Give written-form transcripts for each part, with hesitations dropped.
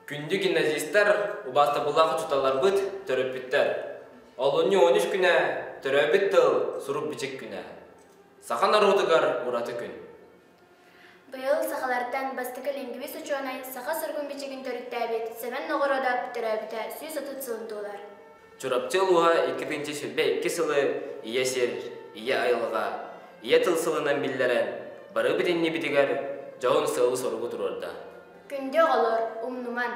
Күндү гимназистар, убаастабыллаах учууталларбыт, төрөппүттэр! Олунньу 13 күнэ төрөөбүт тыл, сурук-бичик күнэ. Саха норуотугар ураты күн. Быйыл сахалартан бастакы лингвист учуонай саха суругун-бичигин төрүттээбит Сэмэн Ноҕородоп төрөөбүтэ 130 сылын туолар. Чурапчы улууһа 2022 сылы Ийэ сир, Ийэ айылҕа, Ийэ тыл сылынан биллэрэн, барыбыт иннибитигэр дьоһун сыалы-соругу туруорда. Күндү оҕолор, умнуман!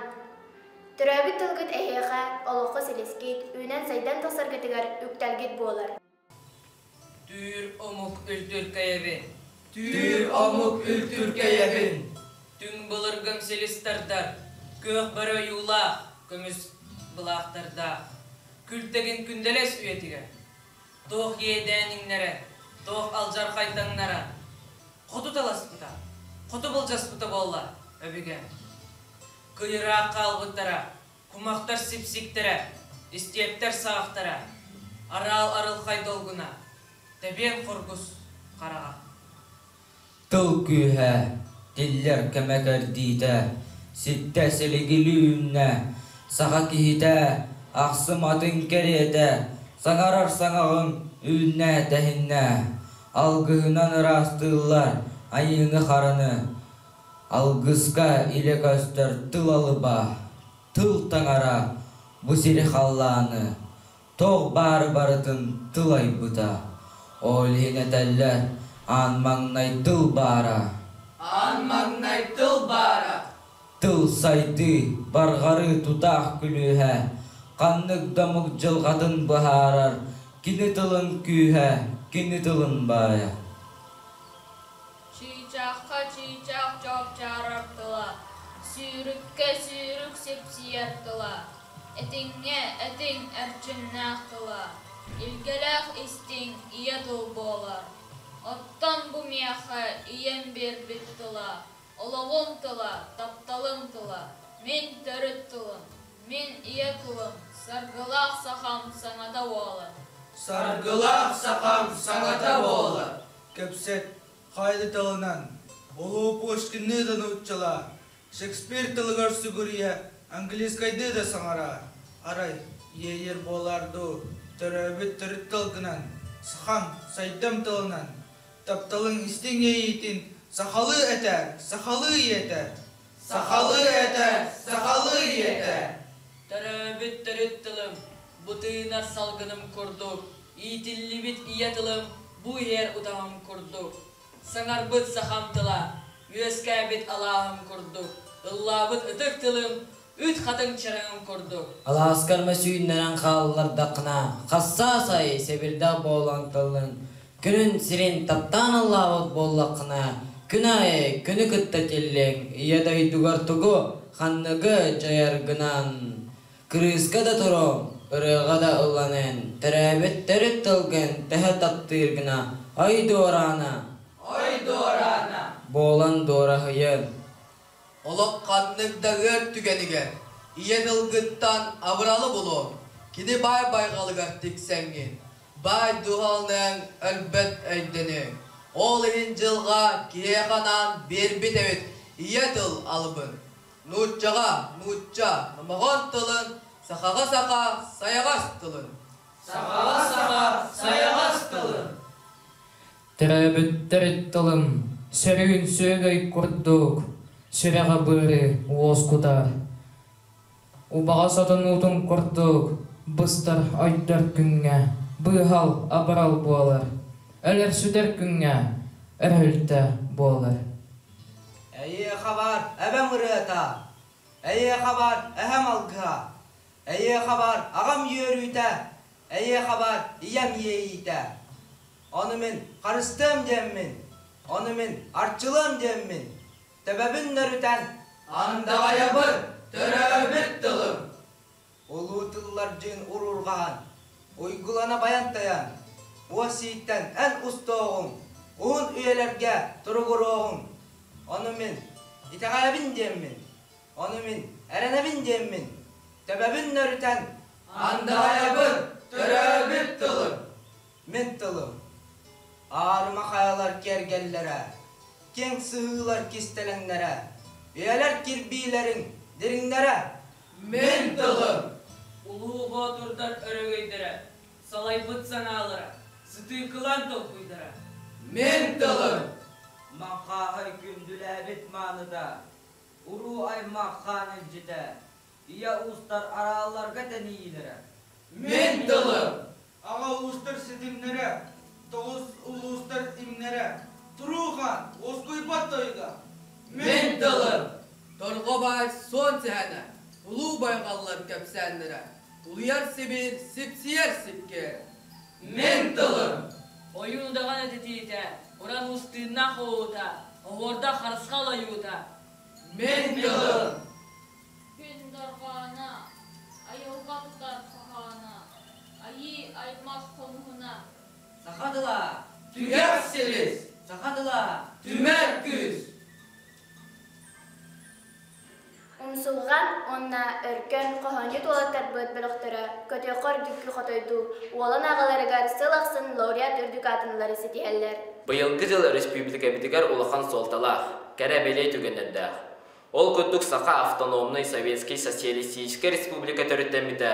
Төрөөбүт тылгыт эһиэхэ олоххо силискит, үүнэн-сайдан тахсаргытыгар үктэлгит буолар. Түүр омук үлтүркэйэбин. Түүр омук үлтүркэйэбин. Түҥ былыргым силистардар, күөх бөрө ойуулаах, көмүс былаахтардаах, күлтэгин күндэлэс үйэтигэр. Туох иэдээниҥнэрэ, туох алдьархайдаҥнара хоту таласпыта, хоту былдьаспыта буолла өбүгэм. Кыйыраах хаалбыттара, кумахтар сипсиктэрэ, истиэптэр саахтара, араал арылхай долгуна, тэбиэн хоргус хараҕа. Тыл күүһэ, тиллэр кэмэ кэрдиитэ, ситтэ силигилии үүннэ, саха киһитэ ахсым атын кэриэтэ, саҥарар саҥаҕын үүннэ-тэһиннэ, алгыһынан ыраастыыллар айыыны-хараны, алгыска илэ көстөр тыл алыба, тыл таҥара бу сири халлааны Туох баары барытын тыл айбыта, ол иһин этэллэр аан маҥнай тыл баара. Аан маҥнай тыл баара. Тыл сайдыы, барҕарыы тутаах күлүүһэ, ханнык да омук дьылҕатын быһаарар кини тылын күүһэ, кини тылын баайа. Чыычаахха чыычаах чоопчаарар тыла, сүүрүккэ сүүрүк сипсийэр тыла, этиҥҥэ этиҥ эрчимнээх тыла, илгэлээх истиҥ ийэ тыл буолар. Оттон бу миэхэ ийэм биэрбит тыла, олоҕум тыла, тапталым тыла, мин төрүт тылым, мин ийэ тылым, саргылаах сахам саҥата буолар. Саргылаах сахам саҥата буолар. Кэпсэт, хайда тылынан, Улуу Пушкинныы да нууччалаа, Шекспир тылыгар сүгүрүйэ, английскайдыы да саҥараа. Арай, иэйэр буолаар дуу, төрөөбүт төрүт тылгынан, сахаҥ, сайдам тылынан, тапталыҥ истиҥ иэйиитин сахалыы этээр, сахалыы ийэтэ! Сахалыы этэ, сахалыы ийэтэ! Төрөөбүт төрүт тылым, бу тыынар салгыным курдук, иитиллибит ийэ тылым бу иһэр утаҕым курдук, саҥарбыт сахам тыла, үөскээбит алааһым курдук, ыллаабыт ытык тылым үт хатыҥ чараҥым курдук. Алааскар мөсүүннэрэн хааллардаххына, хассаас ай сэбирдэх буолан тыллын, күнүн сирин таптаан ыллаабыт буоллаххына, күн аайы күнү кытта тиллиҥ, ийэ дойдугар тугу, ханныгы дьайаргынан Кырыыска да туруҥ, ырыаҕа да ылланыҥ, төрөөбүт төрүт тылгын төһө таптыыргына ой дуораана, Ой дуораана буолан дуораһыйын. Олох ханнык да ыар түгэнигэр ийэ тылгыттан абыралы булуоҥ, кини баай байҕалыгар тиксэҥҥин, баай дууһаланыаҥ, өлбөт өйдөнүөҥ. Ол иһин дьылҕа киһиэхэ анаан биэрбит эбит ийэ тыл алыбын. Нууччаҕа нуучча номоҕон тылын, сахаҕа саха сайаҕас тылын. Сахаҕа саха сайаҕас тылын. Төрөөбүттэр тылым сөрүүн сүөгэй курдук сүрэҕи быары уоскутар. Убаҕас отонуутун курдук быстар ойдор күҥҥэ быыһал абырал буолар, өлөр-сүтэр күҥҥэ өрөһүлтэ буолар. Эйиэхэ баар эбэм ырыата, эйиэхэ баар эһэм алгыһа, эйиэхэ баар аҕам үөрүүтэ, эйиэхэ баар ийэм иэйиитэ. Ону мин харыстыам диэммин, ону мин арчылыам диэммин, төбөбүн нөрүтэн Андаҕайабын, төрөөбүт тылым. Улуу тыллардьыын уруурҕаһан, уйгулана байан-тайан, уос ииттэн эн устуоҕуҥ, уһун үйэлэргэ туругуруоҕуҥ. Ону мин итэҕэйэбин диэммин, ону мин эрэнэбин диэммин, төбөбүн нөрүтэн Андаҕайабын, төрөөбүт тылым. Мин тылым. Аарыма хайалар киэргэллэрэ, киэҥ сыһыылар кистэлэҥнэрэ, үйэлэр кирбиилэриҥ дириҥнэрэ. Мин тылым! Улуу боотурдар өрөгөйдөрө, салайбыт санаалара, сытыыкылаан толкуйдара. Мин тылым! Маҥхааһай күндүлээбит мааныта, уруу аймах хаан илдьитэ, ийэ уустар араалларга тэнийиилэрэ. Мин тылым! Аҕа уустар ситимнэрэ, тоҕус улуустар имнэрэ, туруу хаан, уоскуйбат тойуга. Мин тылым! Торҕо баай суон сэһэнэ, улуу байҕаллар кэпсээннэрэ, улуйар сибиир, сипсийэр сипкиэрэ. Мин тылым! Ойуун удаҕан этитиитэ, уран уус тыыннаах оҕута, оһуордаах харысхал ойуута. Мин тылым! Күн дорҕооно, айылҕа тутар хоһооно, айыы аймах хомуһуна. Саха тыла! Түгэх силис! Саха тыла! Түмэр күүс! Умсулҕан уонна Өркөн хоһоонньут уолаттарбыт бөлөхтөрө көтүөххэ үрдүккү хотойдуу уолан аҕаларыгар сыл ахсын лауреат үрдүк аатыналары ситиһэллэр. Быйылгы дьыл өрөспүүбүлүкэбитигэр улахан суолталаах, кэрэ-бэлиэ түгэннэрдээх. Ол курдук Саха автономнай Советский Социалистическай Республика төрүттэммитэ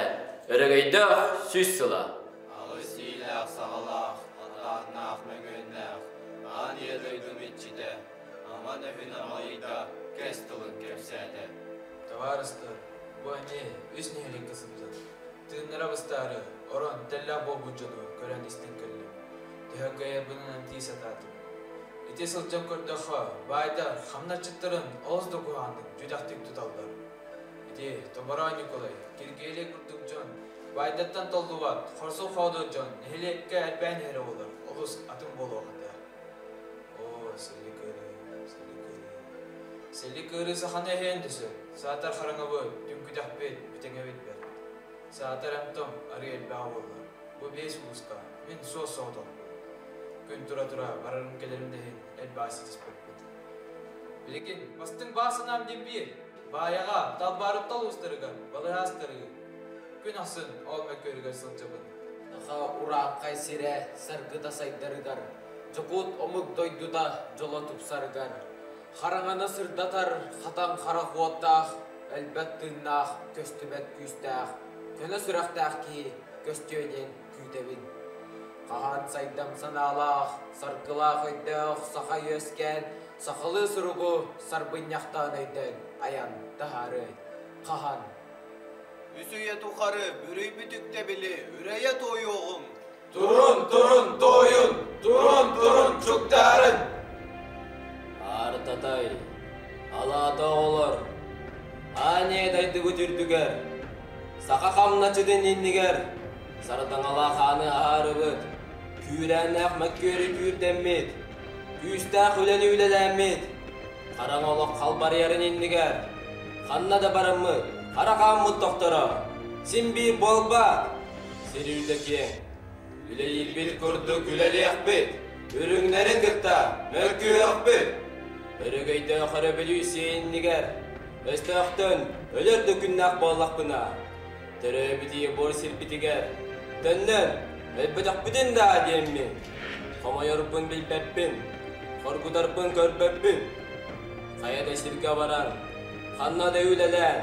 өрөгөйдөөх 100 сыла. Аҕыс иилээх саҕалаах, атааннаах мөҥүөннээх, аан ийэ дойдум иччитэ, аман өһүн амалыйда, кэс тылын кэпсээтэ. Табаарыстар, бу эмиэ үс нэһилиэккэ сылдьан, тыыннара быстаары, орон, тэллэх буолбут дьону көрөн-истэн кэллим. Төһө кыайарбынан эмтии сатаатым. Ити сылдьан көрдөххө, баайдар хамначчыттарын олус да куһаҕаннык, дьүдэхтик туталлар. Ити Тобороо Ньукулай, Киргиэлэй курдук дьон, баайдартан толлубат, хорсун-хоодуот дьон нэһилиэккэ элбээн иһэрэ буоллар, олус атын буолуох этэ. Оо, сэллик ыарыы, сэллик ыарыы. Сэллик ыарыы саханы эһиэн да сөп. Саатар хараҥабыт, түҥкүтэхпит, бүтэҥэбит бэрт. Саатар эмтом арыы элбэҕэ буоллар. Бу биэс улууска мин суос-соҕотохпун. Күн тура-тура барарым-кэлэрим да иһин элбэҕи ситиспэппит. Билигин бастыҥ баа санаам диэн биир. Баайаҕа, Талбаарыттал уустарыгар балыһаастарыы. Күн ахсын ол мөккүөрүгэр сылдьабын. Саха урааҥхай сирэ саргыта сайдарыгар, дьокуут омук дойдута дьоло тупсарыгар, хараҥаны сырдатар хатан харах уоттаах, өлбөт тыыннаах, көстүбэт күүстээх, көнө сүрэхтээх киһи көстүө диэн күүтэбин. Хаһан сайдам санаалаах, саргылаах өйдөөх саха үөскээн, сахалыы суругу сарбынньахтаан өйдөөн айан таһаарыай. Хаһан? Үс үйэ тухары бүрүйбүт үктэбили үрэйэ туойуоҕуҥ! Турун, турун, туойун! Турун, турун, чугдаарын! Аар-татай, алаата оҕолор, аан дайдыбыт үрдүгэр, саха хамначытын иннигэр сардаҥалаах ааны аһаарыбыт, күүрээннээх мөккүөрү күүрдэммит, күүстээх үлэни үлэлээммит, хараҥа олох халбарыйарын иннигэр, ханна да бараммыт, хара хааммыт тохторо, син биир буолбат, сир үрдэ киэҥ, үлэлиирбит курдук үлэлиэхпит, үрүҥнэрин кытта мөккүһүөхпүт. Өрөгөйдөөх өрөбөлүүссүйэ иннигэр өстөөхтөн өлөр да күннээх буоллахпына, төрөөбүт ийэ буор сирбитигэр төннөн өлбөтөхпүтүн даа диэммин, хомойорбун билбэппин, хоргутарбын көрбөппүн. Хайа да сиргэ баран, ханна да үлэлээн,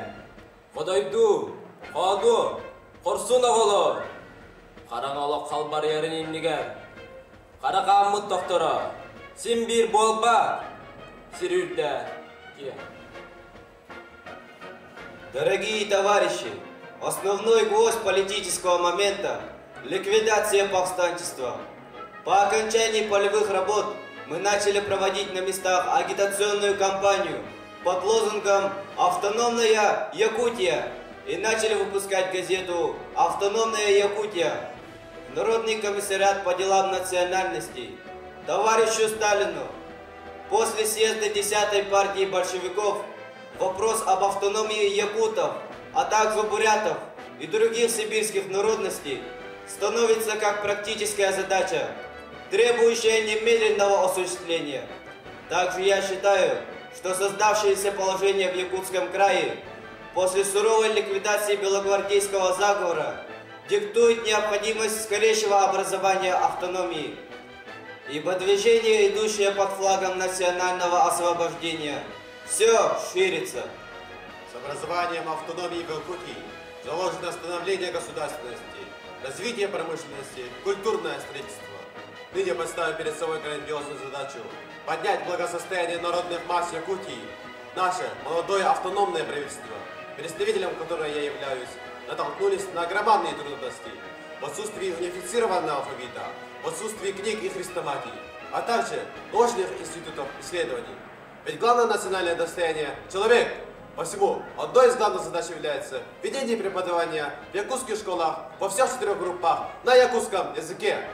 Хотойдуу, хоодуо, хорсун оҕолоор! Хараҥа олох халбарыйарын иннигэр хара хааммыт тохторо син биир буолбаат, сир үрдэ киэҥ. Дорогие товарищи, основной гвоздь политического момента – ликвидация повстанчества. По окончании полевых работ мы начали проводить на местах агитационную кампанию под лозунгом «Автономная Якутия» и начали выпускать газету «Автономная Якутия». Народный комиссариат по делам национальностей, товарищу Сталину. После съезда 10-й партии большевиков вопрос об автономии якутов, а также бурятов и других сибирских народностей становится как практическая задача, требующая немедленного осуществления. Также я считаю, что создавшееся положение в Якутском крае после суровой ликвидации белогвардейского заговора диктует необходимость скорейшего образования автономии. Ибо движение, идущее под флагом национального освобождения, все ширится. Образованием автономии в Якутии заложено становление государственности, развитие промышленности, культурное строительство. Ныне поставим перед собой грандиозную задачу – поднять благосостояние народных масс Якутии. Наше молодое автономное правительство, представителем которого я являюсь, натолкнулись на громадные трудности в отсутствии унифицированного алфавита, в отсутствии книг и хрестоматий, а также научных институтов исследований. Ведь главное национальное достояние – человек. Посему одной из главных задач является ведение преподавания в якутских школах во всех четырех группах на якутском языке.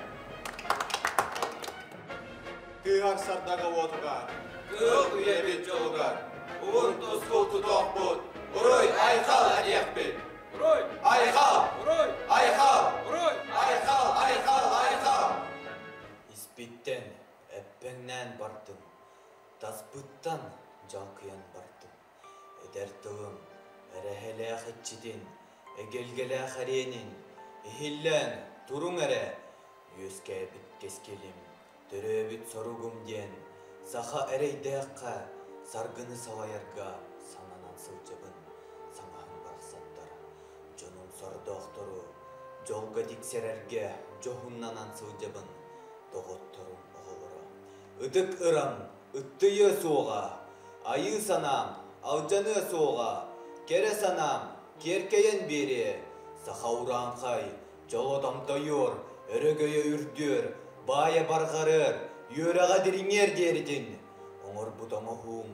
Кыһар сардага уотугар, кыыл үйэбит дьолугар, уһун тускул тутуохпут, уруй айхал эриэхпит! Уруй! Айхал! Уруй! Айхал! Уруй! Айхал! Айхал! Айхал! Испиттэн эппэҥнээн бардым, таспыттан дьалкыйан бардым. Эдэр тылым эрэһэлээх иччитин, эгэлгэлээх эриэнин, иһиллээн туруҥ эрэ, үөскээбит кэскилим, төрөөбүт соругум диэн саха эрэйдээххэ саргыны салайарга сананан сылдьабын, саҥаһым барахсаттар. Дьонум сордоохтору дьолго тиксэрэргэ дьоһуннанан сылдьабын, доҕотторум оҕолоро. Ытык ырам ыттыйыа суоҕа, айыы санаам алдьаныа суоҕа, кэрэ санаам киэркэйэн биэриэ, саха урааҥхай дьоло томтойуор, өрөгөйө үрдүөр, баайа барҕарыар, үөрэҕэ дириҥиэр диэритин оҥорбут оҥоһуум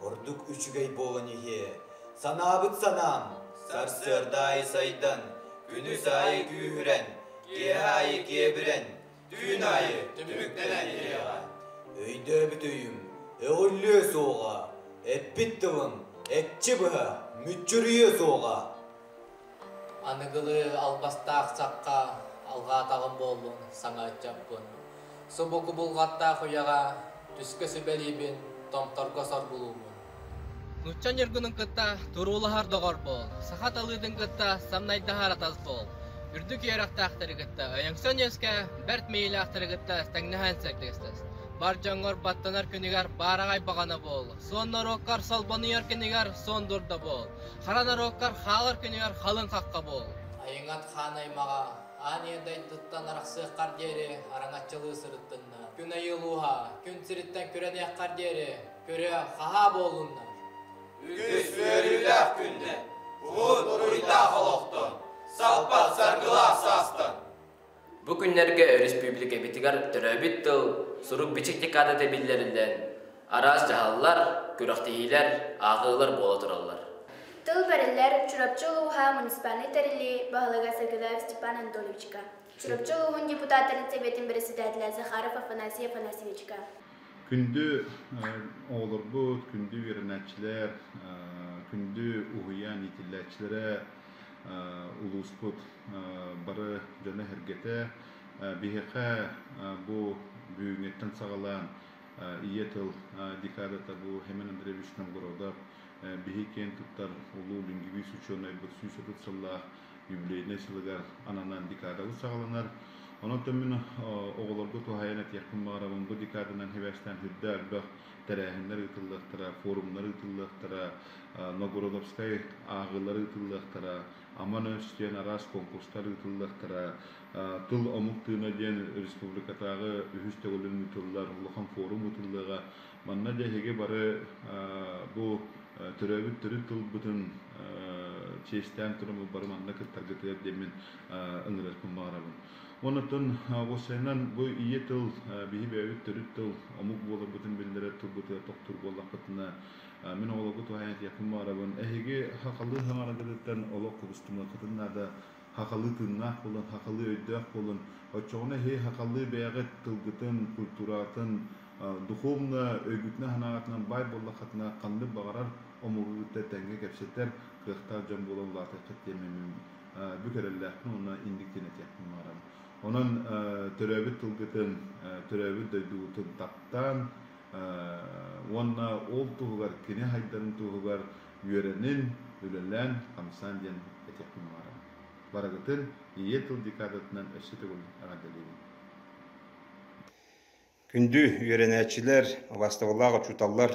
ордук үчүгэй буолан иһиэ. Санаабыт санаам сарсыарда аайы сайдан, күнүс аайы күүһүрэн, киэһэ аайы киэбирэн, түүн аайы түмүктэнэн иһиэҕэ. Өйдөөбүт өйүм өҕүллүө суоҕа, эппит тылым экчи быһа мүччүрүйүө суоҕа. Аныгылыы албастаах сахха алҕаатаҕым буоллун саҥа ыччаппын. Субу кубулҕаттаах үйэҕэ түскэ сүбэлиибин, томторго соргулуубун. Нуучча ньургунун кытта туруулаһар доҕор буол, саха талыытын кытта самнайдаһар атас буол. Үрдүк үөрэхтээхтэри кытта өйөҥсөн үөскэ, бэрт мэйиилээхтэри кытта тэҥнэһэн сэргэстэс. Бар дьоҥҥор баттанар күнүгэр баараҕай баҕана буол, суон норуоккар солбонуйар күнүгэр суон дурда буол, хара норуоккар хаалар күнүгэр халыҥ хахха буол. Айыҥат хаан аймаҕа аан ийэ дойдуттан арахсыаххар диэри араҥаччылыы сырыттынна. Күн айыы улууһа күн сириттэн күрэниэххэр диэри көрө хаһаа буоллуннар. Үгүс үөрүүлээх күннэр, уһун уруйдаах олохтон, салпат саргылаах саастан. Бу күннэргэ өрөспүүбүлүкэбитигэр төрөөбүт тыл, сурук-бичик декадата биллэриллэн, араас дьаһаллар, күрэхтэһиилэр, ааҕыылар буола тураллар. Тыл бэриллэр Чурапчы улууһа муниципальнай тэриллии баһылыга Саргыдаев Степан Анатольевичка, Чурапчы улууһун депутаттарын сэбиэтин председателэ Захаров Афанасий Афанасьевичка. Күндү оҕолорбут, күндү үөрэнээччилэр, күндү уһуйаан иитиллээччилэрэ, улууспут бары дьоно-сэргэтэ биһиэхэ бу бүгүҥҥүттэн саҕалаан Ийэ тыл декадата бу Семен Андреевич Новгородов биһи киэн туттар улуу лингвист учуонайбыт 130 сыллаах юбилейнай сылыгар ананан декадабыт саҕаланар. Онон мин оҕолорго туһаайан этиэхпин баҕарабын, бу декаданан сибээстээн сүрдээх элбэх тэрээһиннэр ыытыллыахтара, форумнар ыытыллыахтара, Новгородовскай ааҕыылар ыытыллыахтара, Аман өс диэн араас конкурстар ыытыллыахтара, Тыл омук тыына диэн республикатааҕы үһүс төгүлүн ыытыллар улахан форум ыытыллыаҕа. Манна дьэ эһиги бары бу төрөөбүт төрүт тылбытын чиэстээн туран бары манна кыттаргытыгар диэммин ыҥырыахпын баҕарабын. Онон уопсайынан бу ийэ тыл биһи бэйэбит төрүт тыл омук буоларбытын биллэрэр тылбытыгар тохтуур буоллахпытына мин оҕолорго туһаайан этиэхпин баҕарабын. Эһиги сахалыы саҥараргытыттан олох кыбыстымыаххытын наада. Сахалыы тыыннаах буолун, сахалыы өйдөөх буолун. Оччоҕуна эһиги сахалыы бэйэҕит тылгытын, культуратын, духовно өйгүтүнэн-санааҕытынан баай буоллаххытына ханнык баҕарар омугу кытта тэҥҥэ кэпсэтэр кыахтаах дьон буолан улаатыаххыт диэн мин бүк эрэллээхпин уонна инник диэн этиэхпин баҕарабын. Онон төрөөбүт тылгытын, төрөөбүт дойдугутун таптаан уонна ол туһугар, кини хайдарын туһугар үөрэнин, үлэлээн, хамсаан диэн этиэхпин баҕарабын. Барыгытын Ийэ тыл декадатынан өссө төгүл эҕэрдэлиибин. Күндү үөрэнээччилэр, убаастабыллаах учууталлар,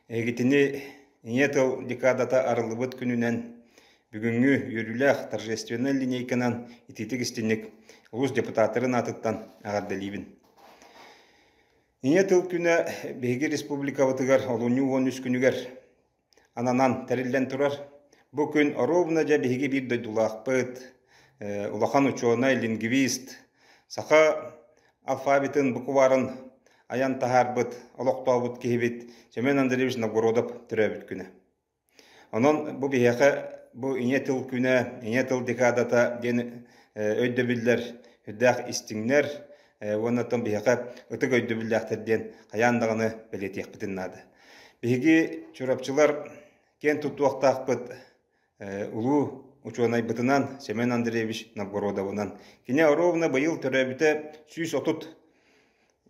эһигитини Ийэ тыл декадата арыллыбыт күнүнэн бүгүҥҥү үөрүүлээх торжественнай линейканан итиитик истинник улуус депутаттарын аатыттан эҕэрдэлиибин. Ийэ тыл күнэ биһиги республикабытыгар олунньу 13 күнүгэр ананан тэриллэн турар. Бу күн оруобуна дьэ биһиги биир дойдулаахпыт, улахан учуонай, лингвист, саха алфавитын букварын айан таһаарбыт, олохтообут киһибит Семен Андреевич Новгородов төрөөбүт күнэ. Онон бу биһиэхэ бу ийэ тыл күнэ, ийэ тыл декадата диэн өйдөбүллэр үрдээх истиҥнэр уонна оттон биһиэхэ ытык өйдөбүллээхтэр диэн хайаан даҕаны бэлиэтиэхпитин наада. Биһиги чурапчылар киэн туттуохтаахпыт улуу учуонайбытынан Семен Андреевич Новгородовынан. Кини оруобуна быйыл төрөөбүтэ 130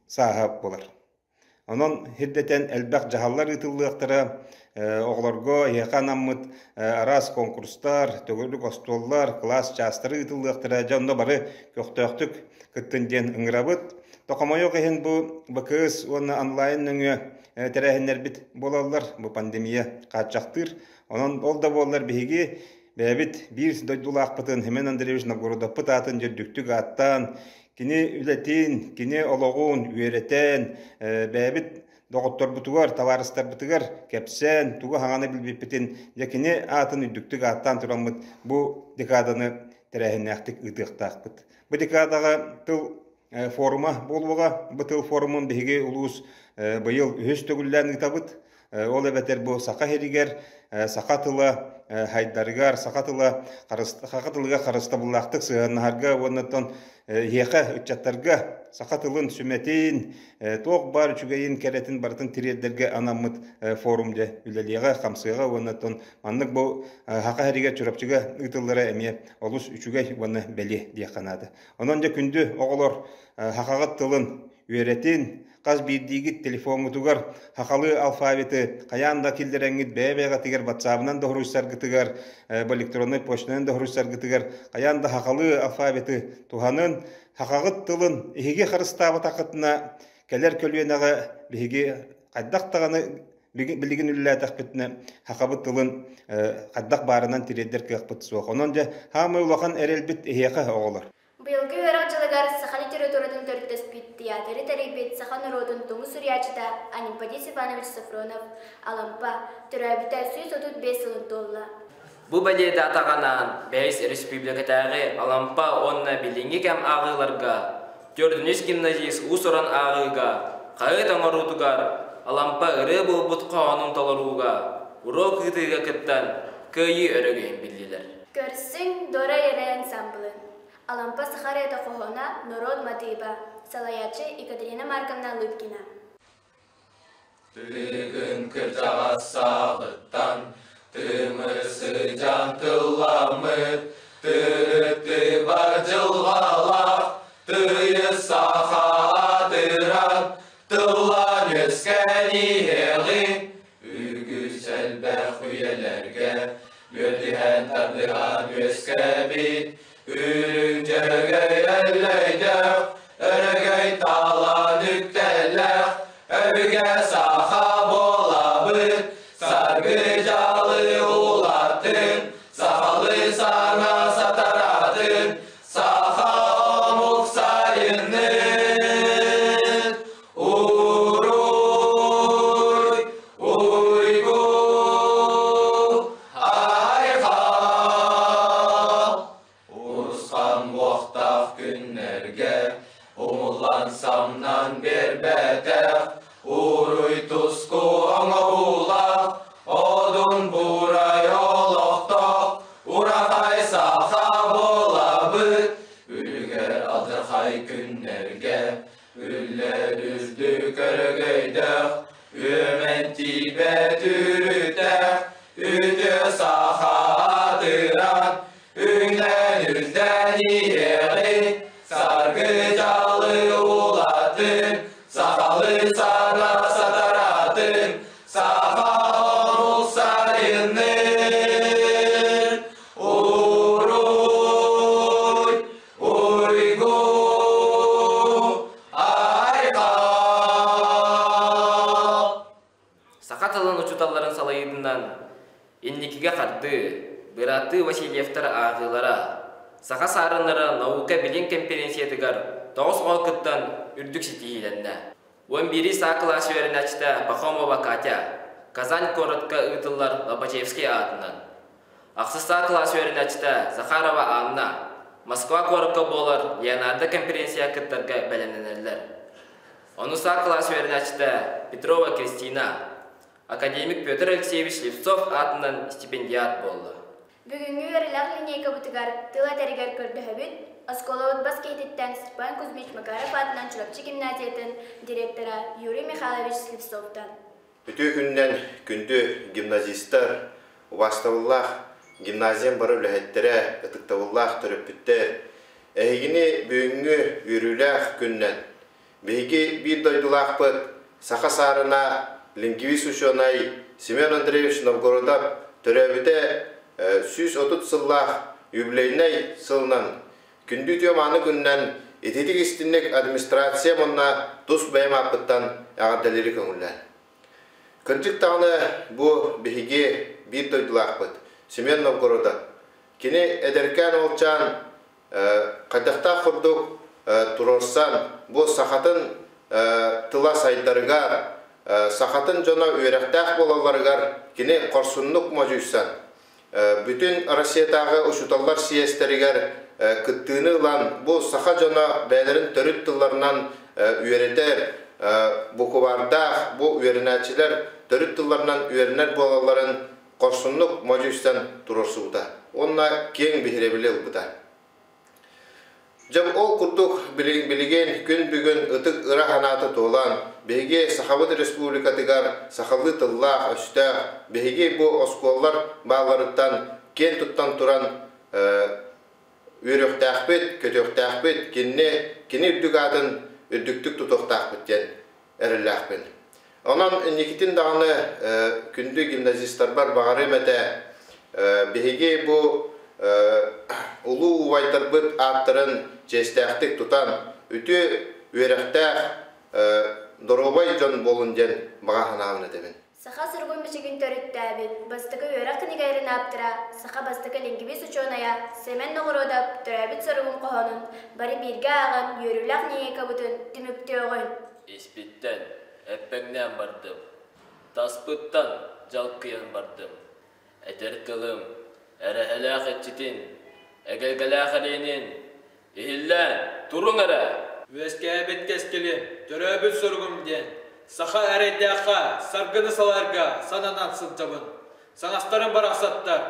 сааһа буолар. Онон сирдэтэн элбэх дьаһаллар ыытыллыахтара, оҕолорго эһиэхэ анаммыт араас конкурстар, төгүрүк остуоллар, кылаас чаастары ыытыллыахтара. Дьэ онно бары көхтөөхтүк кыттын диэн ыҥырабыт. Тохомойуох иһин бу БКС уонна онлайн нөҥүө тэрээһиннэрбит буолаллар. Бу пандемия хааччахтыыр. Онон ол да буоллар биһиги бэйэбит биир дойдулаахпытын Семен Андреевич Новгородовпут аатын дьөрдүктүк ааттаан, кини үлэтин, кини олоҕун үөрэтэн, бэйэбит доҕотторбутугар, табаарыстарбытыгар кэпсээн, тугу хаҥаны билбиппитин, дьэ кини аатын үрдүктүк ааттаан тураммыт бу декаданы тэрээһиннээхтик ыытыахтаахпыт. Бу декадаҕа тыл форума буолуоҕа. Бу тыл форумун биһиги улуус быйыл үһүс төгүллээн ыытабыт. Ол эбэтэр бу саха сиригэр саха тыла хайдарыгар, саха тыла саха тылыгар харыстабыллаахтык сыһыаннаһарга уонна оттон эһиэхэ ыччаттарга саха тылын сүмэтин, туох баар үчүгэйин, кэрэтин барытын тириэрдэргэ анаммыт форум дьэ үлэлиэҕэ, хамсыаҕа уонна оттон маннык бу саха сиригэр Чурапчыга ыытыллара эмиэ олус үчүгэй уонна бэлиэ диэххэ наада. Онон дьэ күндү оҕолор сахаҕыт тылын үөрэтин, хас биирдиигит телефоҥҥутугар сахалыы алфавиты хайаан да киллэрэҥҥит бэйэ-бэйэҕитигэр ватсабынан да хоруйсаргытыгар, электроннай почтанан да хоруйсаргытыгар хайаан да сахалыы алфавиты туһанын, сахаҕыт тылын эһиги харыстаабатаххытына кэлэр көлүөнэҕэ биһиги хайдах даҕаны билигин үлэлээтэхпитинэ сахабыт тылын хайдах баарынан тириэрдэр кыахпыт суох. Онон дьэ хаамай улахан эрэлбит эһиэхэ оҕолор. Быйылгы үөрэх дьылыгар саха литературатын төрүттэспит, театры тэрийбит саха норуотун тумус суруйааччыта Анемподист Иванович Софронов Алампа төрөөбүтэ 135 сылын туолла. Бу бэлиэ даатаҕанаан бэһис республикатааҕы Алампа уонна билиҥҥи кэм ааҕыыларга төрдүнүс гимназист уус-уран ааҕыыга хаһыат оҥоруутугар Алампа ырыа буолбут хоһоонун толорууга уруок ыытыыга кыттан кыайыы өрөгөйүн биллилэр. Көрсүҥ Дора эрэ ансамблын. Алампа саха ырыата хоһооно норуот матыыба. Салайааччы Екатерина Марковна Лыткина. Тыгын кырдьаҕас сааҕыттан тымыр сыдьаан тылламмыт, тырыттыба дьылҕалаах, тыйыс саха аатыран, тыллаан үөскээн иһиэҕиҥ, үгүс элбэх үйэлэргэ үөтүһэн тардыһан үөскээбит, үрүҥ дьөһөгөй өллөйдөөх, өрөгөй талан үктэллээх, өбүгэ саха буолабыт, саргы дьалы улаттын, сахалыы саҥа сатаратын, саха омук сайыннын. Уруй, уйгу, айхал! Урусхан уохтаах күннэргэ умуллан самнан биэрбэтэх, уруй туску оҥоһуулаах, одун буурай олохтоох, урахай саха буолабыт, үлүгэр алдьархай күннэргэ үллэр үрдүк өрөгөйдөөх, үөмэн тиийбэт үрүтэх, үтүө саха аатыран, Үүнэн үрдэн иһиэҕин, саргы дьалы улатын, сахалыы саҥа сатаратын, саха омук сайыннын. Уруй, уйгу, айхал! Саха тылын учууталларын салайыытынан аатынан Инникигэ хардыы, бырааттыы Васильевтар ааҕыылара, саха саарыннара наука-билим конференциятыгар тоҕус оҕо кыттан үрдүк ситиһиилэннэ. Уон биирис А кылаас үөрэнээччитэ Пахомова Катя Казань куоратка ыытыллар Лобачевский аатынан, ахсыс А кылаас үөрэнээччитэ Захарова Анна Москва куоракка буолар Леонардо конференция кыттарга бэлэмнэнэллэр. Онус А кылаас үөрэнээччитэ Петрова Кристина академик Петр Алексеевич Слепцов аатынан стипендиат буолла. Бүгүҥҥү үөрэлээх линейкабытыгар тыл этэригэр көрдөһөбүт, оскуолабыт бас киһититтэн Степан Кузьмич Макаров аатынан Чурапчы гимназиятын директора Юрий Михайлович Слепцовтан. Үтүө күнүнэн күндү гимназистар, убаастабыллаах гимназиям бары үлэһиттэрэ, ытыктабыллаах төрөппүттэр, эһигини бүгүҥҥү үөрүүлээх күнүнэн Биһиги биир дойдулаахпыт саха саарына лингвист учуонай Семен Андреевич Новгородов төрөөбүтэ 130 сыллаах юбилейнай сылынан күндү үтүө мааны күнүнэн ититик истинник администрация уонна тус бэйэм ааппыттан эҕэрдэлири көҥүллээн. Кырдьык даҕаны бу биһиги биир дойдулаахпыт Семен Новгородов. Кини эдэркээн уолчаан хайдахтаах курдук туруорсан бу сахатын тыла сайдарыгар, сахатын дьоно үөрэхтээх буолалларыгар кини хорсуннук модьуйсан, бүтүн Россиятааҕы учууталлар съезтэригэр кыттыыны ылан, бу саха дьоно бэйэлэрин төрүт тылларынан үөрэтэр букубаардаах бу үөрэнээччилэр төрүт тылларынан үөрэнэр буолалларын хорсуннук модьуйсан туруорсубута уонна киэҥ биһирэбили ылбыта. Дьэ ол курдук билигин күн бүгүн ытык ыра санаата туолан, биһиги Сахабыт Республикатыгар сахалыы тыллаах, өстөөх, биһиги бу оскуолалар баалларыттан киэн туттан туран үөрүөхтээхпит, көтүөхтээхпит, кинини кини үрдүк аатын үрдүктүк тутуохтаахпыт диэн эрэллээхпин. Онон инникитин даҕаны күндү гимназистарбар баҕарыам этэ, биһиги бу улуу убайдарбыт ааттарын чиэстээхтик тутан, үтүө үөрэхтээх, доруобай дьон буолун диэн баҕа санаабын этэбин. Саха суругун-бичигин төрүттээбит, бастакы үөрэх кинигэлэрин ааптара, саха бастакы лингвист учуонайа Сэмэн Ноҕуруодап төрөөбүт суругун хоһоонун бары бииргэ ааҕан үөрүүлээх линейкабытын түмүктүөҕүн. Испиттэн эппэҥнээн бардым, таспыттан дьалкыйан бардым. Этэр тылым эрэһэлээх иччитин, эгэлгэлээх эриэнин иһиллээн туруҥ эрэ! Үөскээбит кэскилим, төрөөбүт суругум диэн, саха эрэйдээххэ саргыны салайарга сананан сылдьабын. Саҥастарым барахсаттар.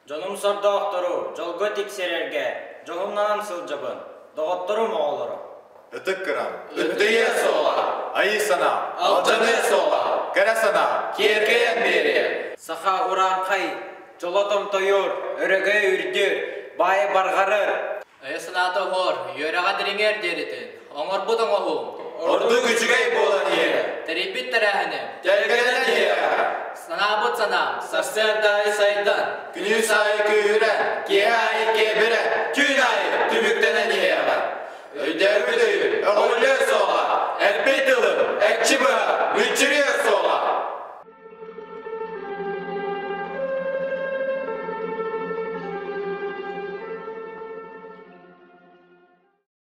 Дьонум сордоохтору дьолго тиксэрэргэ дьоһуннанан сылдьабын, доҕотторум оҕолоро. Ытык кырам, ыттыйыа суоҕа, айыы санаа, алдьаныа суоҕа, кэрэ санаа, киэркэйэн биэриэ. Саха урааҥхай, дьоло томтойор, өрөгөйө үрдүр, баайа барҕарар. Өйө санаата уһуур, үөрэҕэ дириҥэр диэритин, оҥорбут оҥоһуум. Ордук үчүгэй буолан иһэр. Тэрийбит тэрээһиним. Тэлгэнэн иһиэҕэ. Санаабыт санаам. Сарсыарда аайы сайдан. Күнүс аайы күүһүрэн, киэһэ аайы киэбирэн, түүн аайы түбүктэнэн иһиэҕэ. Өйдөөбүт өйүм, өҕүллүө суоҕа, эппит тылым, экчи быһа, мүччүрүө суоҕа.